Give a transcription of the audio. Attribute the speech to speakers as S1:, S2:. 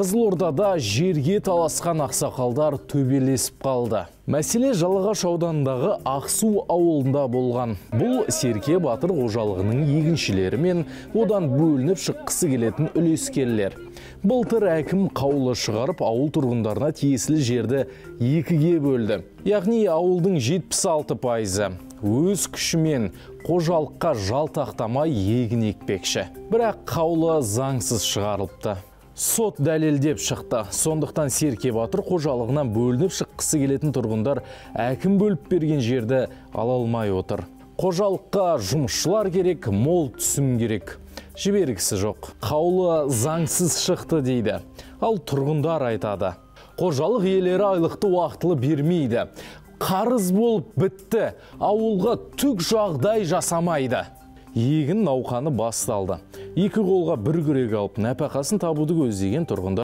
S1: Қызылордада жерге таласқан ақсақалдар төбелесіп қалды. Мәселе Жалағаш ауданындағы Ақсу ауылында болған. Бұл Серке батыр қожалығының егіншілері мен одан бөлініп шыққысы келетін үлескерлер. Былтыр әкім қаулы шығарып, ауыл тұрғындарына тиесілі жерді екіге бөлді. Яғни ауылдың 76%-ы өз күшімен қожалыққа жалтақтамай егін екпекші. Бірақ қаулы заңсыз шығарылыпты. Сот дәлелдеп шықты. Сондықтан Серке батыр қожалығынан бөлініп шыққысы келетін тұрғындар әкім бөліп берген жерді ала алмай отыр. Қожалыққа жұмысшылар керек, мол түсім керек. Жібергісі жоқ. Қаулы заңсыз шықты дейді. Ал тұрғындар айтады: қожалық иелері айлықты уақытылы бермейді. Қарыз болып бітті. Ауылға түк жағдай жасамайды. Егін науқаны басталды. Екі қолға бір күрек алып, нәпақасын табуды көздеген тұрғындар